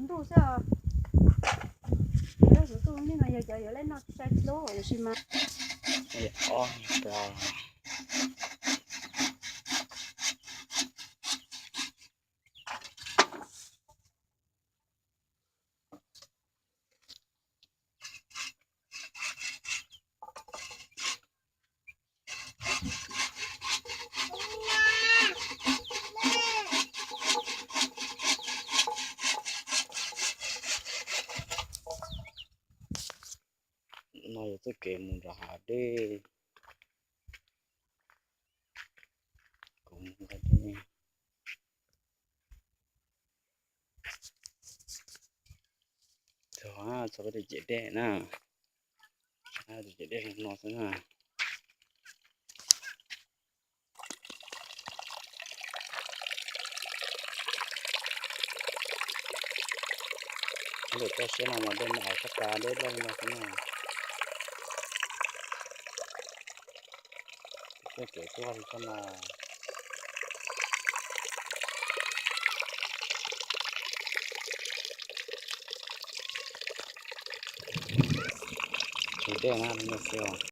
Ntuj xwb os. Lub hauv ntuj li no yog cov yuav lej noj sai dlub tiam sis mas ob plas. No yog txoj kev mus nram hav dej. Kuv mus nram dej. Txog, txog tus ciam dej na. Tus ciam dej no xwb na. Lwm toj siab no mas dej mas sab tas dej loj li no xwb na. Tej kev tuaj li coj no. Tus dej na, no xwb os.